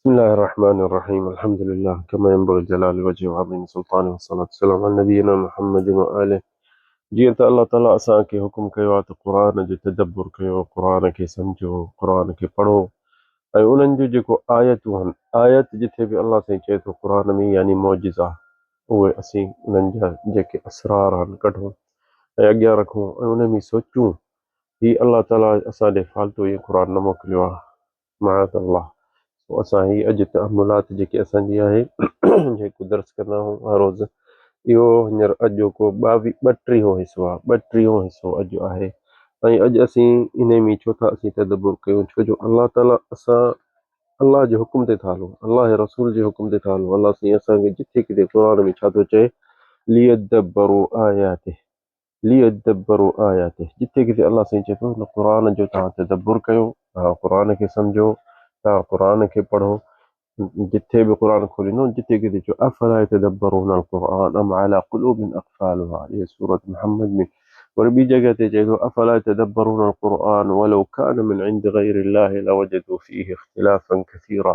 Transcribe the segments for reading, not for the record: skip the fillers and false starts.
بسم الله الرحمن الرحيم الحمد لله كما ينبغي لجلال وجهه وعظيم سلطانه والصلاة والسلام على نبينا محمد وآله. جيئن ته الله تعالي اسان کي حڪم ڪيو آهي ته قرآن جو تدبر ڪيو، قرآن کي سمجهو، قرآن کي پڙهو ۽ انهن جون جيڪو آيتون آهن، آيت جٿي به الله سائين چئي ٿو قرآن ۾ يعني معجزا، اهي اسين انهن جا جيڪي اسرار آهن ڪڍون ۽ اڳيان رکون ۽ انهن ۾ سوچون. هي الله تعالي اسان ڏي فالتو ائين قرآن نه موڪليو آهي. معاذ الله. سو اسان هي اڄ تاملات جيڪي اسان جي آهي جيڪو درس ڪندا آهيون هر روز اهو هينئر اڄوڪو ٻاويهه ٻٽيهون حصو آهي، ٻٽيهون حصو اڄ آهي ۽ اڄ اسين انهي ۾ ڇو ٿا اسين تدبر ڪيون ڇو جو الله تعالي اسان الله جي حڪم تي ٿا هلون، الله جي رسول جي حڪم تي ٿا هلون. الله سائين اسان کي جٿي ڪٿي قرآن ۾ ڇا ٿو چئي ليدبروا آياته ليدبروا آياته جتي ڪٿي الله سائين چئي ٿو ته قرآن جو توهان تدبر ڪيو، توهان قرآن کي سمجهو، توهان قرآن کي پڙهو. جتي به قرآن کوليندو جتي ڪٿي چئو افلا يتدبرون القرآن ام على قلوب اقفالها، اهي سورة محمد ۾. وري ٻي جڳهه تي چئي ٿو افلا يتدبرون القرآن ولو كان من عند غير الله لوجدوا فيه اختلافا كثيرا،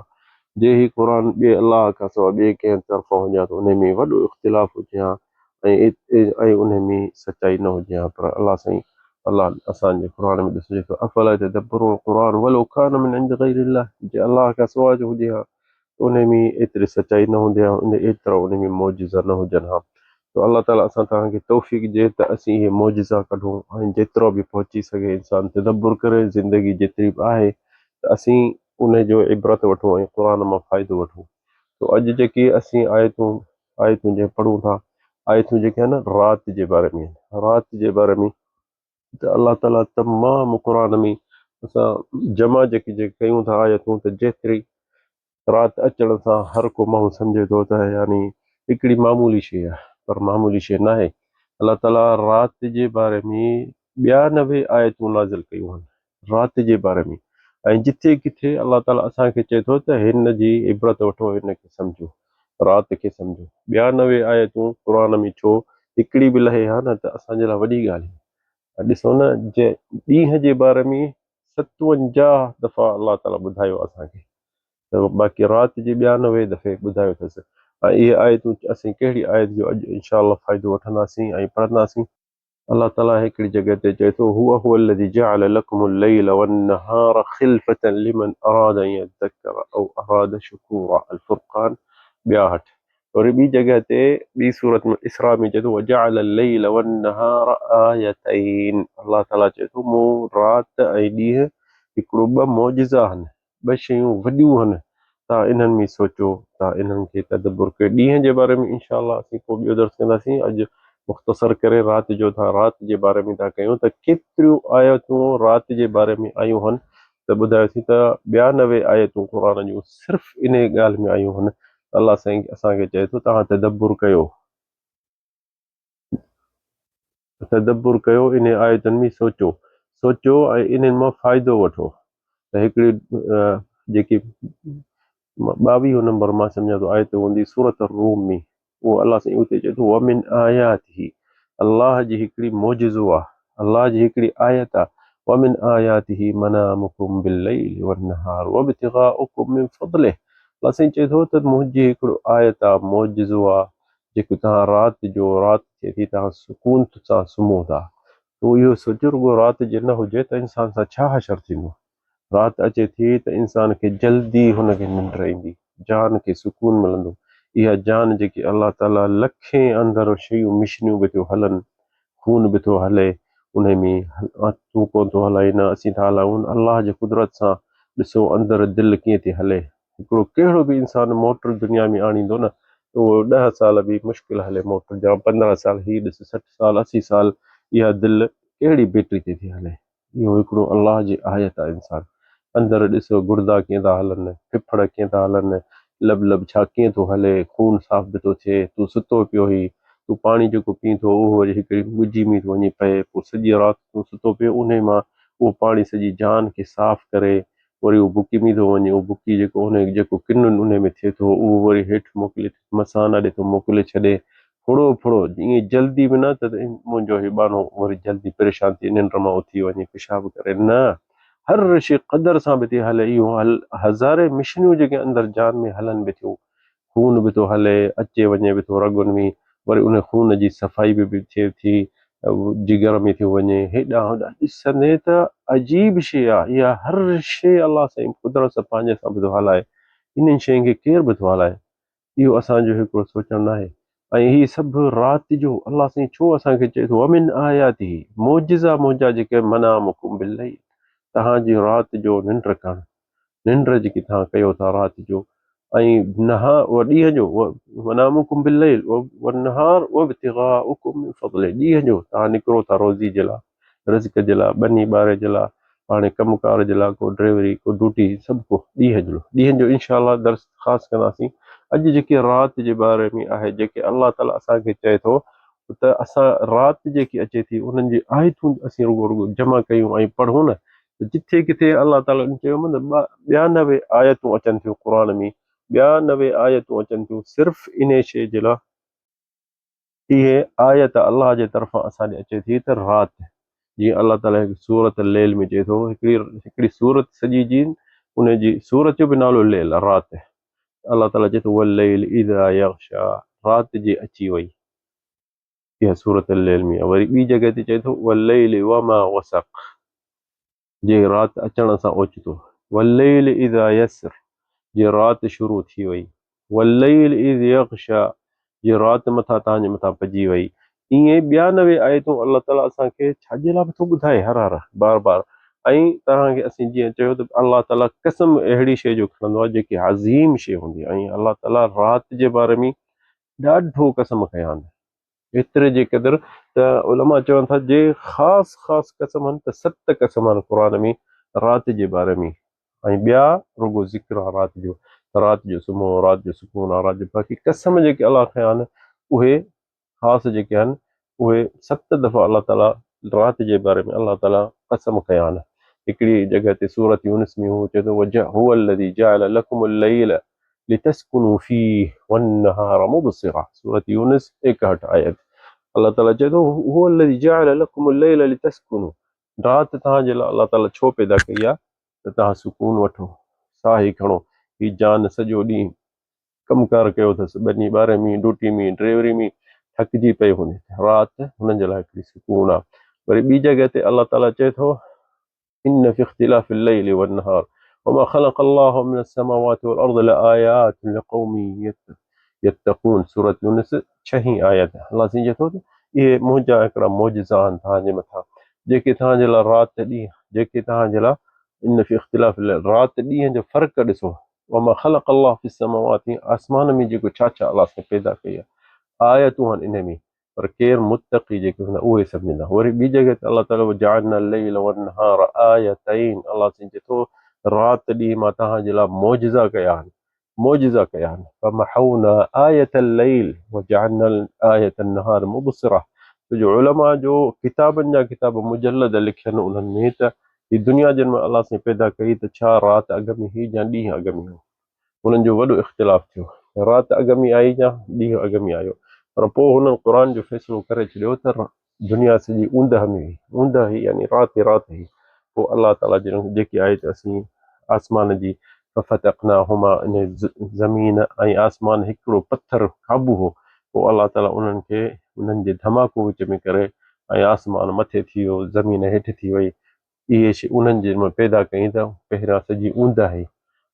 جي هي قرآن ٻئي الله کان سواء ٻئي ڪنهن طرفان هجي ها ته انهي ۾ وڏو اختلاف هجي ها ۽ انهي ۾ سچائي نه هجي ها، پر الله سائين الله اسان جي قرآن ۾ ڏسجي ٿو افلا يتدبرون القرآن ولو كان من عند غير الله، جي الله کان سواء جو هجي ها ته انهي ۾ ايتري سچائي نه هوندي ها، انهي ايترا انهي ۾ معجزا نه هجن ها. ته الله تعالي اسان توهان کي توفيق ڏي ته اسين اهي معجزا ڪڍون ۽ جيترو به پهچي سگهي انسان تدبر ڪري، زندگي جيتري به آهي ته اسين انهي جو عبرت وٺون ۽ قرآن مان فائدو وٺون. تو اڄ جيڪي اسين آيتون آيتون جيڪي پڙهون ٿا، آيتون جيڪي آهن رات جي باري ۾ آهن، رات جي باري ۾ ته الله تعالي تمام قرآن ۾ اسان جمع جيڪي جيڪي ڪيون ٿا آيتون ته جيتري رات اچڻ سان هر ڪو ماڻهو سمجهي ٿو ته يعني هڪڙي معمولي شيء آهي، پر معمولي شيء ناهي. الله تعالي رات جي باري ۾ 92 آيتون نازل ڪيون آهن رات جي باري ۾، ۽ جٿي ڪٿي الله تعالي اسان کي چئي ٿو ته هن جي عبرت وٺو، هن کي سمجهو، رات کي سمجهو. 92 آيتون قرآن ۾ ڇو هڪڙي به لهي ها نه ته اسان جي لاء وڏي ڳالهه هئي. ڏسو نه ڏينهن جي باري ۾ 57 دفعا الله تعالي ٻڌايو اسان کي ته باقي رات جي 92 دفعي ٻڌايو اٿس. ۽ اهي آيتون اسين ڪهڙي آيت جو اڄ انشاء الله فائدو وٺنداسين ۽ پڙهنداسين. الله تعالي هڪڙي جڳهه تي چئي ٿو، هو هو الذي جعل لڪم الليل والنهار خلفة لمن اراد ان يذڪر او اراد شڪورا، الفرقان 62. وري ٻي جڳهه تي ٻي سورت ۾ اسراء ۾ چئي ٿو، وجعل الليل والنهار آيتين، الله تعالي چئي ٿو مون رات ۽ ڏينهن هڪڙو ٻه معجزا آهن، ٻه شيون وڏيون هن، توهان انهن ۾ سوچو، توهان انهن کي تدبر ڪيو. ڏينهن جي باري ۾ انشاء الله اسين ڪو ٻيو درس ڪنداسين، اڄ مختصر ڪري رات جو ٿا رات جي باري ۾ ٿا ڪيون ته ڪيتريون آيتون رات جي باري ۾ آيون هن ته ٻڌايوسين ته 92 آيتون قرآن جون صرف انهي ڳالهه ۾ آيون هن ته الله سائين اسان کي چئي ٿو توهان تدبر ڪيو. تدبر ڪيو، انهن آيتن ۾ سوچو، سوچو ۽ انهن مان فائدو وٺو ته هڪڙي جيڪي 22 نمبر مان سمجهان ٿو آيت هوندي سورة الروم ۾ اهو الله سائين اتي چئي ٿو ومن آياته، الله جي هڪڙي معجزو آ، الله جي هڪڙي آيت آ، ومن آياته منامڪم بالليل والنهار وابتغاؤڪم من فضله، الله سائين چئي ٿو ته منهنجي هڪڙو آيت آ، معجزو آ، جيڪو توهان رات جو رات ٿئي ٿي توهان سڪون سان سمهو ٿا. تون اهو سوچ رڳو رات جي نه هجي ته انسان سان ڇا حشر ٿيندو. رات اچي ٿي ته انسان کي جلدي هن کي ننڊ ايندي، جان کي سڪون ملندو. اها جان جيڪي الله تعاليٰ لکين اندر شيون مشنيون به ٿيون هلن، خون به ٿو هلي انهي ۾ تون ڪونه ٿو هلائين نه اسين ٿا هلايون، الله جي قدرت سان ڏسو اندر دل ڪيئن ٿي هلي. هڪڙو ڪهڙو به انسان موٽر دنيا ۾ آڻيندو نه ته اهو 10 سال به مشڪل هلي موٽر جا 15 سال، هي ڏس 60 سال 80 سال اها دل ڪهڙي بيٽري تي ٿي هلي. اهو هڪڙو الله جي آيت آهي. انسان اندر ڏسو گڙدا ڪيئن ٿا هلن، ڦڦڙ ڪيئن ٿا هلن، لب لب ڇا ڪيئن ٿو هلي، خون صاف به ٿو ٿئي، تون ستو پيو هي تون پاڻي جيڪو پين ٿو اهو وري هڪڙي ڳجهي ۾ ٿو وڃي پئي، پوء سڄي رات تون ستو پيو انهي مان اهو پاڻي سڄي جان کي صاف ڪري وري اهو بڪي ۾ ٿو وڃي، اهو بڪي جيڪو انهي جيڪو ڪن انهي ۾ ٿئي ٿو اهو وري هيٺ موڪلي مثانه ڏي ٿو موڪلي ڇڏي، ڦڙو ڦڙو ائين جلدي به نه ته منهنجو هي ٻانهو وري جلدي پريشان ٿي ننڊ مان اٿي وڃي پيشاب ڪري، نه هر شيء قدر سان به ٿي هلي. اهو هزارين مشنيون جيڪي اندر جان ۾ هلن به ٿيون، خون به ٿو هلي، اچي وڃي به ٿو رڳن ۾، وري ان خون جي صفائي به ٿئي ٿي، جگر ۾ ٿيو وڃي، هيڏانهن هوڏانهن ڏسندين ته عجيب شيء آهي اها. هر شيء الله سائين قدرت سان پنهنجي سان به ٿو هلائي. انهن شين کي ڪير به ٿو هلائي؟ اهو اسان جو هڪڙو سوچڻ ناهي. ۽ هي سڀ رات جو الله سائين ڇو اسان کي چئي ٿو ومن آياته معجزا منهنجا جيڪي منامڪم بالليل توهان جي رات جو ننڊ ڪرڻ، ننڊ جيڪي توهان ڪيو ٿا رات جو ۽ نها و ڏينهن جو، منامڪم بالليل والنهار وابتغاؤڪم من فضله ڏينهن جو توهان نڪرو ٿا روزي جي لاء، رزق جي لاء، ٻني ٻاري جي لاء، پاڻ ڪم ڪار جي لاء، ڪو ڊريوري، ڪو ڊوٽي، سڀ ڪو ڏينهن جو. ڏينهن جو انشاء الله درس خاص ڪنداسين. اڄ جيڪي رات جي باري ۾ آهي، جيڪي الله تعالي اسان کي چئي ٿو ته اسان رات جيڪي اچي ٿي انهن جي آيتون اسين رڳو رڳو جمع ڪيون ۽ پڙهون نه ته جٿي ڪٿي الله تعالي ان چيو مطلب 92 آيتون اچن ٿيون قرآن ۾، 92 آيتون اچن ٿيون صرف انهي شيء جي لاء. اهي آيت الله جي طرفان اسان ڏي اچي ٿي ته رات جيئن الله تعالي هڪ سورت الليل ۾ چئي ٿو، هڪڙي هڪڙي سورت سڄي جي ان جي سورت جو به نالو ليل رات، الله تعالي چئي ٿو والليل اذا يغشا رات جي اچي وئي، اها سورة الليل ۾ آهي. وري ٻي جڳهه تي چئي ٿو والليل وما وسق جي رات اچڻ سان اوچتو، والليل اذا يسر جي رات شروع ٿي وئي، والليل اذ يغشا جي رات مٿان توهان جي مٿان پئجي وئي. ائين 92 آيتون الله تعالي اسان کي ڇا جي لاء به ٿو ٻڌائي هر هر بار بار. ۽ توهان کي اسين جيئن چيو ته الله تعالي قسم اهڙي شيء جو کڻندو آهي جيڪي عظيم شيء هوندي آهي ۽ الله تعالي رات جي باري ۾ ڏاڍو قسم کنيا آهن، ايتري جي قدر ته علماء چون ٿا جي خاص خاص قسم آهن ته 7 قسم آهن قرآن ۾ رات جي باري ۾ ۽ ٻيا رڳو ذڪر آهي رات جو، رات جو سمهو، رات جو سڪون آهي، رات جو، باقي قسم جيڪي الله کنيا آهن اهي خاص جيڪي آهن اهي 7 دفعا الله تعالي رات جي باري ۾ الله تعالي قسم کنيا آهن. هڪڙي جڳهه تي سورة يونس ۾ هو چئي ٿو هو الذي جعل لڪم الليل لتسڪنوا فيه والنهار مبصرا، سورة يونس 61 آيت. الله تعالي چئي ٿو هو الذي جعل لڪم الليل لتسڪنوا، رات توهان جي لاء الله تعالي ڇو پيدا ڪئي آهي ته توهان سڪون وٺو، ساهي کڻو. هي جان سڄو ڏينهن ڪم ڪار ڪيو اٿس، ٻني ٻاري ۾، ڊوٽي ۾، ڊريوري ۾ ٿڪجي پئي هوندي، رات هنن جي لاء هڪڙي سڪون آهي. وري ٻي جڳهه تي الله تعالي چئي ٿو ان في اختلاف الليل والنهار وما خلق الله من السماوات والارض لآيات لقوم يتقون، سورة يونس ڇهين آيت. الله سائين چئي ٿو ته اهي منهنجا هڪڙا معجزا آهن توهان جي مٿان جيڪي توهان جي لاء رات ڏينهن، جيڪي توهان جي لاء ان في اختلاف الليل رات ڏينهن جو فرق ڏسو، وما خلق الله في السماوات آسمان ۾ جيڪو ڇا ڇا الله سائين پيدا ڪئي آهي آيتون آهن انهي ۾ پر ڪير متقي جيڪي هوندا اهي سمجهندا. وري ٻي جڳهه تي الله تعالي وجعلنا الليل والنهار آيتين الله سائين چئي ٿو رات ڏينهن مان توهان جي لاء معجزا ڪيا آهن، معجزا ڪيا آهن. فمحونا آية الليل وجعلنا آية النهار مبصرة، ڇو جو علماء جو ڪتابن جا ڪتاب مجلد لکيل انهن ۾ ته هي دنيا جنھن ۾ الله سائين پيدا ڪئي ته ڇا رات اڳ ۾ هئي يا ڏينھن اڳ ۾ هو؟ انھن جو وڏو اختلاف ٿيو. رات اڳ ۾ آئي يا ڏينھن اڳ ۾ آيو؟ پر پوء هنن قرآن جو فيصلو ڪري ڇڏيو ته دنيا سڄي اوندهه ۾ هئي، اوندهه هئي يعني رات ئي رات هئي. پوء الله تعاليٰ جنھن جيڪي آيت اسين آسمان جي ففتقناهما انھي زمين ۽ آسمان هڪڙو پٿر قابو هو، پوء الله تعاليٰ انھن کي انھن جي ڌماڪو وچ ۾ ڪري ۽ آسمان مٿي ٿي ويو، زمين هيٺ ٿي وئي. اهي شيء انهن جي ۾ پيدا ڪيائين ته پهريان سڄي اوندهه هئي،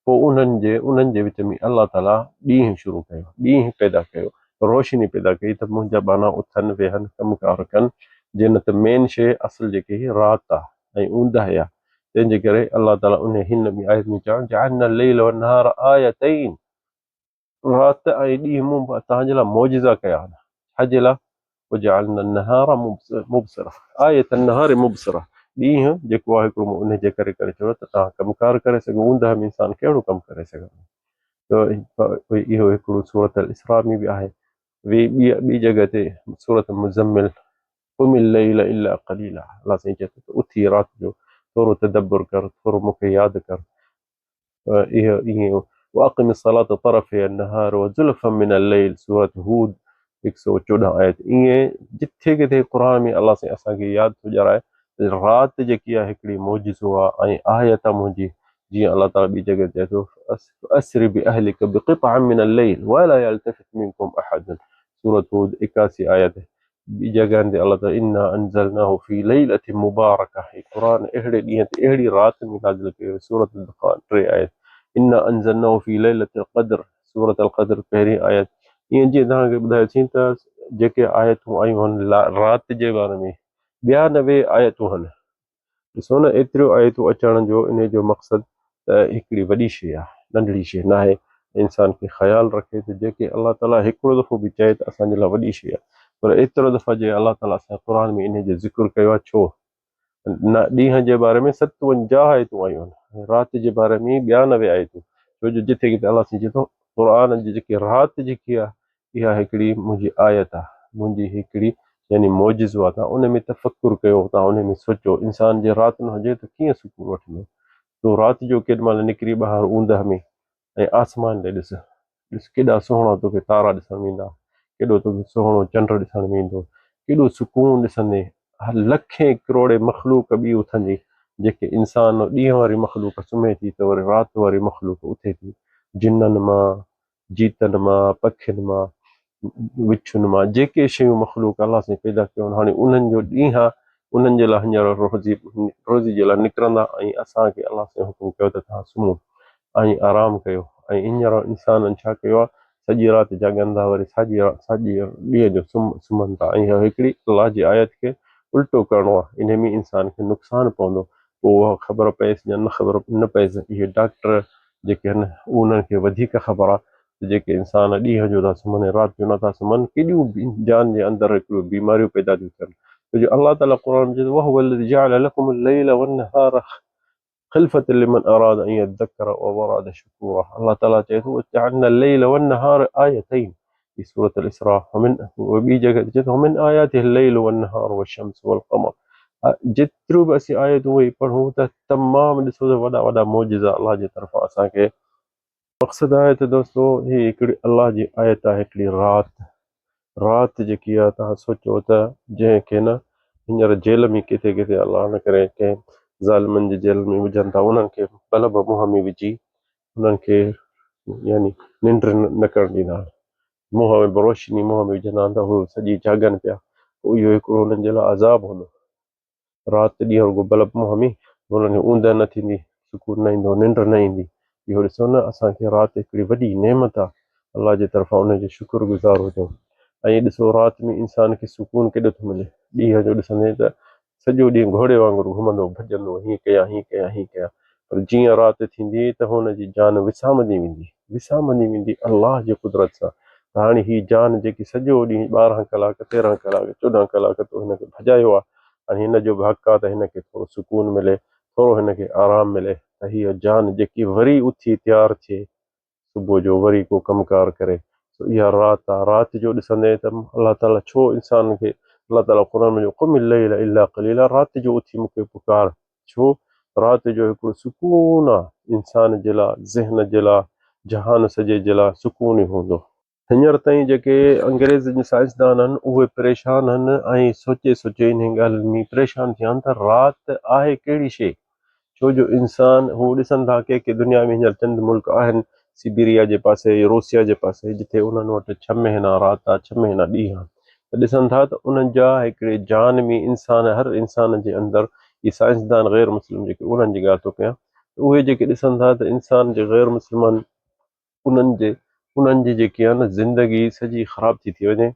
پوء انهن جي انهن جي وچ ۾ الله تعاليٰ ڏينهن شروع ڪيو، ڏينهن پيدا ڪيو، روشني پيدا ڪئي ته منهنجا ٻانها اٿن، ويهن، ڪم ڪار ڪن، جي نه ته مين شيء اصل جيڪي هئي رات آهي ۽ اوندهه آهي، تنهن جي ڪري الله تعاليٰ انهي هن ٻي آيت ۾ چيو جعلنا الليل والنهار آيتين رات ۽ ڏينهن مون توهان جي لاء معجزا ڪيا آهن. ڇا جي لاء؟ وجعلنا النهار مبصرا آية النهار مبصرا ڏينهن جيڪو آهي هڪڙو مون انهي جي ڪري ڪري ڇڏيو ته توهان ڪم ڪار ڪري سگهو. اوندهه ۾ انسان ڪهڙو ڪم ڪري سگهندو؟ ته اهو هڪڙو سورة الاسراء ۾ به آهي. ٻي ٻي جڳهه تي سورة مزمل قم الليل الا قليلا الله سائين چئي ٿو ته اٿي رات جو ٿورو تدبر ڪر، ٿورو مون کي ياد ڪر. اهو ائين واقم الصلاة طرفي النهار وزلفا من الليل سورة هود 114 آيت. ائين جٿي ڪٿي قرآن ۾ الله سائين اسان کي ياد ٿو ڏيارائي رات جيڪي آهي هڪڙي معجزو آهي ۽ آيت آهي منهنجي، جيئن الله تعاليٰ ٻي جڳهه چئي ٿو، فاسر باهلک بقطع من الليل ولا يلتفت منڪم احد، سورة هود 81 آيت، ٻي جڳهن تي الله تعاليٰ انا انزلناه في ليلة مبارڪة، هي قرآن اهڙي ڏينهن تي اهڙي رات ۾ نازل ڪيو ويو، سورة الدخان 3 آيت، انا انزلناه في ليلة القدر، سورة القدر پهرين آيت، ائين جيئن توهان کي ٻڌايوسين ته جيڪي آيتون آيون آهن رات جي باري ۾ 92 آيتون آهن. ڏسو نه ايتريون آيتون اچڻ جو انهي جو مقصد ته هڪڙي وڏي شيء آهي، ننڍڙي شيء ناهي. انسان کي خيال رکي ته جيڪي الله تعاليٰ هڪڙو دفعو به چئي ته اسان جي لاء وڏي شيء آهي، پر ايترو دفعا جي الله تعاليٰ اسان قرآن ۾ انهي جو ذڪر ڪيو آهي ڇو؟ نه ڏينهن جي باري ۾ 57 آيتون آيون آهن ۽ رات جي باري ۾ 92 آيتون، ڇو جو جٿي ڪٿي الله سائين چئي ٿو قرآن جي جيڪي رات جيڪي آهي اها هڪڙي منهنجي آيت آهي، منهنجي هڪڙي يعني معجزو آهي، توهان ان ۾ تفڪر ڪيو، توهان ان ۾ سوچو، انسان جي رات نه هجي ته ڪيئن سڪون وٺندو؟ تون رات جو ڪيڏي مهل نڪري ٻاهر اوندهه ۾ ۽ آسمان ڏي ڏس، ڏس ڪيڏا سهڻا توکي تارا ڏسڻ ۾ ايندا، ڪيڏو توکي سهڻو چنڊ ڏسڻ ۾ ايندو، ڪيڏو سڪون ڏسندين، لکين ڪروڙين مخلوق ٻي اٿندي، جيڪي انسان ڏينهن واري مخلوق سمهي ٿي ته وري رات واري مخلوق اٿي ٿي، جنن مان، جيتن مان، پکين مان، وڇن مان جيڪي شيون مخلوق الله سائين پيدا ڪيون آهن هاڻي انهن جو ڏينهن آهي انهن جي لاء هينئر روزي روزي جي لاء نڪرندا ۽ اسان کي الله سائين حڪم ڪيو ته توهان سمهو ۽ آرام ڪيو ۽ هينئر انسانن ڇا ڪيو آهي سڄي رات جاڳن ٿا وري ساڄي سڄي ڏينهن جو سمهن ٿا ۽ اها هڪڙي الله جي آيت کي الٽو ڪرڻو آهي انهي ۾ انسان کي نقصان پوندو پوء اها خبر پئيس يا نه خبر نه پئيس اهي ڊاڪٽر جيڪي آهن انهن کي وڌيڪ خبر آهي ته جيڪي انسان ڏينهن جو ٿا سمهن ۽ رات جو نٿا سمهن ڪيڏيون جان جي اندر هڪڙيون بيماريون پيدا ٿيون ٿين ڇو جو الله تعالي قرآن ۾ چئي ٿو وهو الذي جعل لڪم الليل والنهار خلفة لمن اراد ان يذڪر او اراد شڪورا الله تعالي چئي ٿو جعلنا الليل والنهار آيتين في سورة الاسراء ومن ٻي جڳهه تي چئي ٿو ومن آياته الليل والنهار والشمس والقمر جيتريون به اسين آيتون ويهي پڙهون ته تمام ڏسو ته وڏا وڏا معجزا الله جي طرفان اسان کي مقصد آهي ته دوستو هي هڪڙي الله جي آيت آهي هڪڙي رات رات جيڪي آهي تهان سوچو ته جنهن کي نه هينئر جيل ۾ ڪٿي ڪٿي الله نه ڪري ڪنهن ظالمن جي جيل ۾ وجهن ٿا انهن کي بلب منهن ۾ وجهي انهن کي يعني ننڊ نه ڪرڻ ڏيندا آهن منهن ۾ روشني منهن ۾ وجهندا آهن ته هو سڄي جاڳن پيا پوء اهو هڪڙو انهن جي لاء عذاب هوندو رات ڏينهن رڳو بلب منهن ۾ انهن کي اوندهه نه ٿيندي سڪون نه ايندو ننڊ نه ايندي اهو ڏسو نه اسان کي رات هڪڙي وڏي نعمت آهي الله جي طرفان ان جو شڪر گذار هجون ۽ ڏسو رات ۾ انسان کي سڪون ڪيڏو ٿو ملي ڏينهن جو ڏسندين ته سڄو ڏينهن گهوڙي وانگر گهمندو ڀڄندو، هيئن ڪيان، هيئن ڪيان، هيئن ڪيان. پر جيئن رات ٿيندي ته هن جي جان وسامندي ويندي، وسامندي ويندي الله جي قدرت سان ته هاڻي هي جان جيڪي سڄو ڏينهن 12 ڪلاڪ، 13 ڪلاڪ، 14 ڪلاڪ تو هن کي ڀڄايو آهي، هاڻي هن جو به حق آهي ته هن کي ٿورو سڪون ملي، ٿورو هن کي آرام ملي ته هيء جان جيڪي وري اٿي تيار ٿئي صبح جو وري ڪو ڪم ڪار ڪري سو اها رات آ رات جو ڏسندين ته الله تعالي ڇو انسان کي الله تعالي قرآن ۾ قم الليل الا قليلا رات جو اٿي مون کي پڪار ڇو رات جو هڪڙو سڪون آ انسان جي لاء ذهن جي لاء جهان سڄي جي لاء سڪون ئي هوندو. هينئر تائين جيڪي انگريز سائنسدان آهن اهي پريشان آهن ۽ سوچي سوچي انهن ڳالهين ۾ پريشان ٿيا آهن ته رات آهي ڪهڙي شيء ڇو جو انسان هو ڏسن ٿا ڪي ڪي دنيا ۾ هينئر چند ملڪ آهن سيبيريا جي پاسي روسيا جي پاسي جتي انهن وٽ ڇهه مهينا رات آ ڇهه مهينا ڏينهن آ ته ڏسن ٿا ته انهن جا هڪڙي جان ۾ انسان هر انسان جي اندر هي سائنسدان غير مسلم جيڪي انهن جي ڳالهه ٿو ڪيان ته اهي جيڪي ڏسن ٿا ته انسان جي غير مسلمان انهن جي انهن جي جيڪي آ نه زندگي سڄي خراب ٿي ٿي وڃي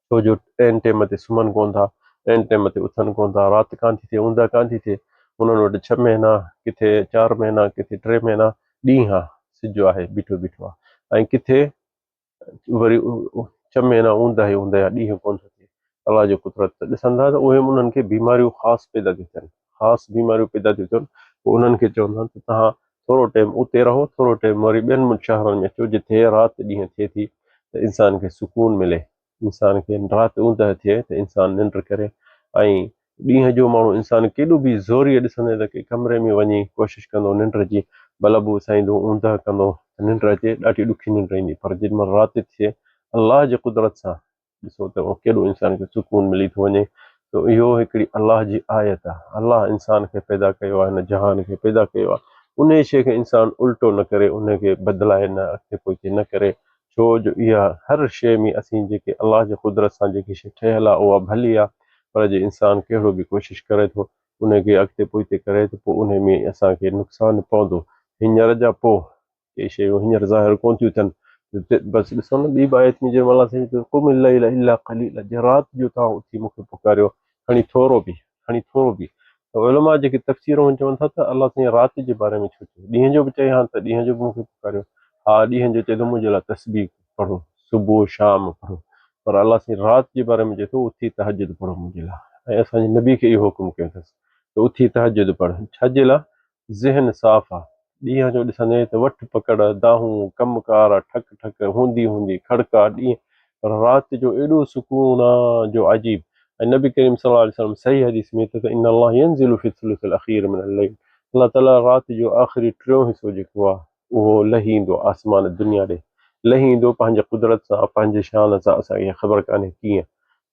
ڇو جو عين ٽيم تي سمهن ڪونه ٿا، عين ٽيم تي اٿن ڪونه ٿا، رات ڪانه ٿي ٿئي، اوندهه ڪانه ٿي ٿئي، انهن وٽ ڇهه مهينا، ڪٿي چار مهينا، ڪٿي ٽي مهينا ڏينهن آ، سج آهي، بيٺو بيٺو آ ۽ ڪٿي وري ڇهه مهينا اوندهه ئي اوندهه آ، ڏينهن ڪونه ٿو ٿئي. الله جي قدرت ته ڏسن ٿا ته اهي انهن کي بيماريون خاص پيدا ٿيون ٿين، خاص بيماريون پيدا ٿيون ٿين، پوء انهن کي چون ٿا ته توهان ٿورو ٽيم اتي رهو، ٿورو ٽيم وري ٻين شهرن ۾ اچو جتي رات ڏينهن ٿئي ٿي ته انسان کي سڪون ملي، انسان کي رات اوندهه ٿئي ته انسان ننڊ ڪري ۽ ڏينهن جو ماڻهو انسان ڪيڏو به زوريء ڏسندي ته ڪنهن ڪمري ۾ وڃي ڪوشش ڪندو ننڊ جي بلب وسائيندو اوندهه ڪندو ته ننڊ اچي ڏاڍي ڏکي ننڊ ايندي پر جيڏي مهل رات ٿئي الله جي قدرت سان ڏسو ته ڪيڏو انسان کي سڪون ملي ٿو وڃي. ته اهو هڪڙي الله جي آيت آهي. الله انسان کي پيدا ڪيو آهي، هن جهان کي پيدا ڪيو آهي. انهيء شيء کي انسان الٽو نه ڪري، انهيء کي بدلائي نه، اڳتي پوئتي نه ڪري، ڇو جو اها هر شيء ۾ اسين جيڪي الله جي قدرت سان جيڪي شيء ٺهيل آهي، اها ڀلي آهي، پر جي انسان ڪهڙو به ڪوشش ڪري ٿو، انهيء کي اڳتي پوئتي ڪري ته پوء انهيء ۾ اسان کي نقصان پوندو. هينئر جا پوء ڪي شيون هينئر ظاهر ڪونه ٿيون ٿين. بس ڏسو نه ٻي به آيت ۾ جنهن الله سائين چيو قم الليل الا قليلا جي رات جو توهان اٿي مون کي پڪاريو کڻي ٿورو به کڻي ٿورو به ته علماء جيڪي تفسيرون چون ٿا ته الله سائين رات جي باري ۾ ڇو چيو ڏينهن جو به چئي ها ته ڏينهن جو به مون کي پڪاريو ها ڏينهن جو چئي ٿو منهنجي لاء تسبيح پڙهو صبح شام پڙهو پر الله سائين رات جي باري ۾ چئي ٿو اٿي تهجد پڙهو منهنجي لاء ۽ اسان جي نبي کي اهو حڪم ڪيو اٿس ته اٿي تهجد پڙهه ڇا جي لاء ذهن صاف آ. ڏينهن جو ڏسندين ته وٺ پڪڙ، دانهون، ڪم ڪار، ٺڪ ٺڪ، هوندي هوندي، کڙڪا، ڏينهن پر رات جو ايڏو سڪون آ جو عجيب. ۽ نبي ڪريم صلي الله عليه وسلم صحيح حديث ۾ ته ان الله ينزل في الثلث الاخير من الليل الله تعالي رات جو آخري ٽيون حصو جيڪو آ اهو لهي ايندو آسمان دنيا ڏي لهي ايندو پنهنجي قدرت سان پنهنجي شان سان اسان کي خبر ڪانهي ڪيئن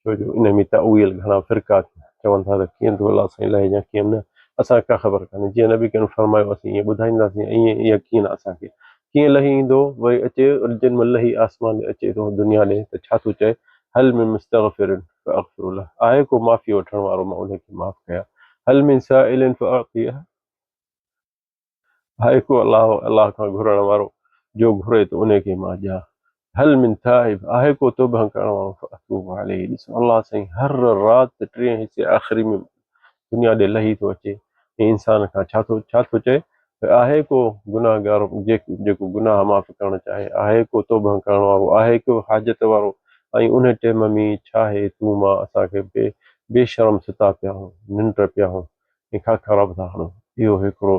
ڇو جو ان ۾ تاويل گهڻا فرقا چون ٿا ته ڪيئن ٿو الله سائين لهي يا ڪيئن نه اسان کي ڪا خبر ڪانهي جيئن نبي ڪريم فرمايو اسين ائين ٻڌائينداسين ائين يقين آهي اسان کي ڪيئن لهي ايندو وري اچي جن مهل لهي آسمان ڏي اچي ٿو دنيا ڏي ته ڇا ٿو چئي هل من مستغفر فاغفر له آهي ڪو معافي وٺڻ وارو مان ان کي معاف ڪيان هل من سائل فاعطيه آهي ڪو الله الله کان گهرڻ وارو جو گهري ته ان کي مان ڏيان. هل من تائب آهي ڪو توبه ڪرڻ وارو فاتوب عليه ڏسو الله سائين هر رات ٽئين حصي آخري ۾ دنيا ڏي لهي ٿو اچي ۽ انسان کان ڇا ٿو ڇا ٿو چئي ته آهي ڪو گناهگار جيڪو گناهه معاف ڪرڻ چاهي آهي ڪو توبه ڪرڻ وارو آهي ڪو حاجت وارو ۽ ان ٽيم ۾ ڇا آهي تون مان اسان کي بي بي شرم ستا پيا هون ننڊ پيا هون ۽ کاکارا به ٿا هڻو. اهو هڪڙو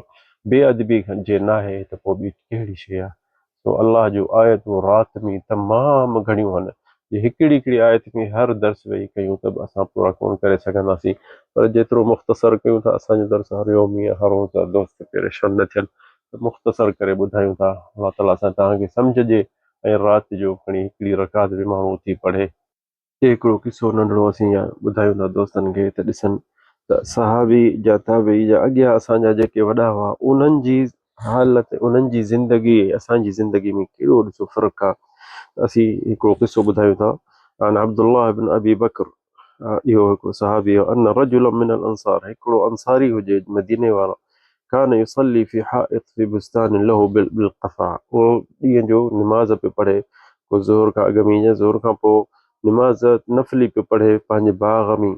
بي ادبي جي ناهي ته پوء ٻي ڪهڙي شيء آهي. سو الله جون آيتون رات ۾ تمام گهڻيون آهن. جي هڪڙي هڪڙي آيت کي هر درس ويهي ڪيون ته به اسان پورا ڪونه ڪري سگهنداسين. پر جيترو مختصر ڪيون ٿا اسان جو درس هر يوميه هر روز دوست پريشان نه ٿين ته مختصر ڪري ٻڌايون ٿا. الله تعالي اسان توهان کي سمجهه ڏي ۽ رات جو کڻي هڪڙي رڪعت به ماڻهو اٿي پڙهي. هتي هڪڙو قصو ننڍڙو اسين ٻڌايون ٿا دوستن کي ته ڏسن ته صحابي جا تابعي جا اڳيان اسان جا جيڪي وڏا هئا انهن جي حالت انهن جي زندگي ۽ اسان جي زندگي ۾ ڪيڏو ڏسو فرق آ ته اسين هڪڙو قصو ٻڌايون ٿا عن عبدالله بن ابي بڪر اهو هڪڙو صحابي هو ان رجلا من الانصار هڪڙو انصاري هجي مديني وارو ڪان يصلي في حائط في بستان له بالقفا اهو ڏينهن جو نماز پيو پڙهي ڪو ظهر کان اڳ ۾ يا ظهر کان پوء نماز نفلي پيو پڙهي پنهنجي باغ ۾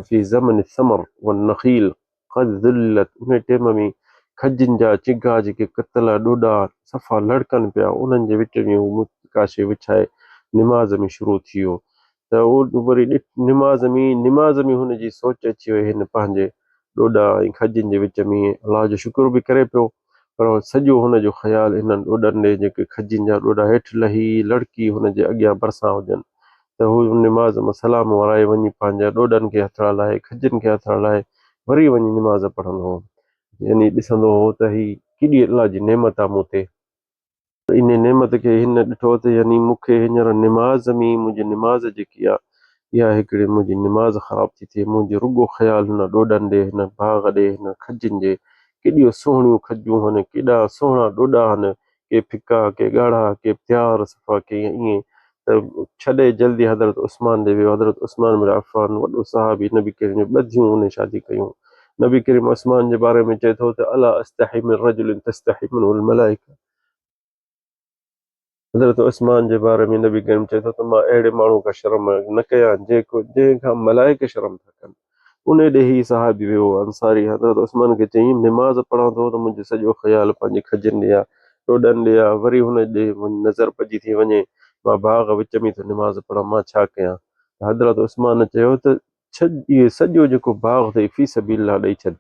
في زمن الثمر والنخيل قد ذلت ان ٽيم ۾ کجين جا چگا جيڪي ڪتل ڏوڏا صفا لڙڪن پيا انهن جي وچ ۾ هو ڪا شيء وڇائي نماز ۾ شروع ٿي ويو ته هو وري نماز ۾ نماز ۾ هن جي سوچ اچي وئي هن پنهنجي ڏوڏا ۽ کجين جي وچ ۾ الله جو شڪر به ڪري پيو پر سڄو هن جو خيال انهن ڏوڏن ڏي جيڪي کجين جا ڏوڏا هيٺ لهي لڙڪي هن جي اڳيان ڀرسان هجن ته هو نماز مان سلام ورائي وڃي پنهنجا ڏوڏن کي هٿڙا لائي کجين کي هٿڙا لائي وري وڃي نماز پڙهندو هو يعني ڏسندو هو ته هي ڪيڏي الله جي نعمت آ مون تي. انهيء نعمت کي هن ڏٺو ته يعني مون کي هينئر نماز ۾ منهنجي نماز جيڪي آ، اها هڪڙي منهنجي نماز خراب ٿي ٿئي، منهنجي رڳو خيال هن ڏوڏن ڏي، هن باغ ڏي، هن کجين جي، ڪيڏيون سهڻيون کجيون هن، ڪيڏا سهڻا ڏوڏا هن، ڪي ڦڪا، ڪي ڳاڙها، ڪي تيار صفا، ڪي ائين ته ڇڏي جلدي حضرت عثمان ڏي ويو، حضرت عثمان بن عفان وڏو صحابي نبي ڪريم جو ٻه ڌيئون هن شادي ڪيون، نبي ڪريم عثمان جي باري ۾ چئي ٿو ته الا استحي من رجل تستحي منه الملائڪه حضرت عثمان جي باري ۾ نبي ڪريم چئي ٿو ته مان اهڙي ماڻهو کان شرم نه ڪيان جيڪو جنهن کان ملائڪ شرم ٿا ڪن. انهي ڏي هي صحابي ويو انصاري حضرت عثمان کي چيائين نماز پڙهان ٿو ته منهنجو سڄو خيال پنهنجي کجين ڏي آ ڏوڏن ڏي آ وري هن ڏي منهنجي نظر پئجي ٿي وڃي مان باغ وچ ۾ ٿو نماز پڙهان مان ڇا ڪيان ته حضرت عثمان چيو ته ڇڏ اهي سڄو جيڪو باغ اٿئي في سبيل الله ڏئي ڇڏ.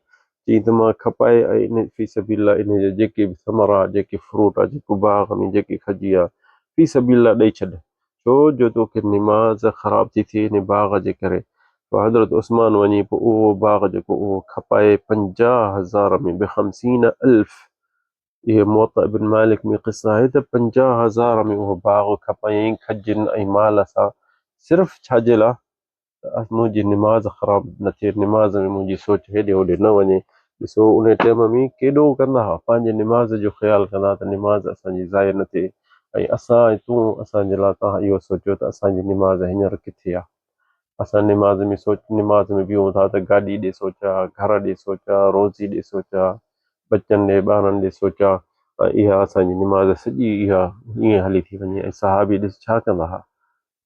چيائين ته مان کپائي ۽ ان في سبيل الله انهي جا جيڪي به ثمر آ، جيڪي فروٽ آ، جيڪو باغ ۾ جيڪي کجي آ، في سبيل الله ڏئي ڇڏ. ڇو جو توکي نماز خراب ٿي ٿئي انهي باغ جي ڪري. پوء حضرت عثمان وڃي پوء اهو باغ جيڪو اهو کپائي 50,000 ۾ بخمسين الف اهي موطا ابن مالڪ ۾ قصه آهي ته 50,000 ۾ اهو باغ کپايائين کجين ۽ مال سان صرف ڇا جي لاء؟ ته منهنجي نماز خراب نه ٿئي، نماز ۾ منهنجي سوچ هيڏي هوڏي نه وڃي. ڏسو انهي ٽيم ۾ ڪيڏو ڪندا ها، پنهنجي نماز جو خيال ڪندا ها ته نماز اسان جي ضايع نه ٿئي ۽ اسان ۽ تون اسان جي لاء توهان اهو سوچيو ته اسان جي نماز هينئر ڪٿي آ؟ اسان نماز ۾ سوچ نماز ۾ بيهون ٿا ته گاڏي ڏي سوچ آ، گهر ڏي سوچ آ، روزي ڏي سوچ آ، ٻچن ڏي ٻارن ڏي سوچ آ ۽ اها اسان جي نماز سڄي اها ائين هلي ٿي وڃي ۽ صحابي ڏس ڇا ڪندا ها؟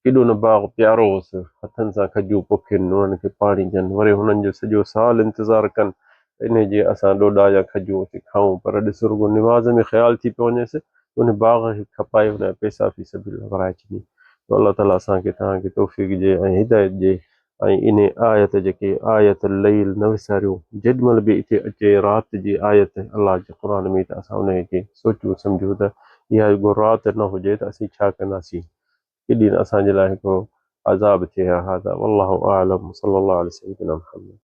ڪيڏو نه باغ پيارو هوس. هٿن سان کجيون پوکين، انهن کي پاڻي ڏين، وري هنن جو سڄو سال انتظار ڪن ته انهي جي اسان ڏوڏا يا کجيون اچي کائون. پر ڏس رڳو نماز ۾ خيال ٿي پيو وڃيس ته ان باغ کي کپائي ان جا پئسا في سبيل الله ورهائي ڇڏين. ته الله تعالي اسان کي توهان کي توفيق ڏي ۽ هدايت ڏي ۽ انهي آيت جيڪي آيت الليل نه وساريون جيڏي مهل به اتي اچي رات جي آيت الله جي قرآن ۾ ته اسان انهي کي سوچيون سمجهون ته اها رڳو رات نه هجي ته اسين ڇا ڪنداسين. ڪيڏي نه اسان جي لاء هڪڙو عذاب ٿئي ها هذا والله اعلم وصلي الله علي سيدنا محمد.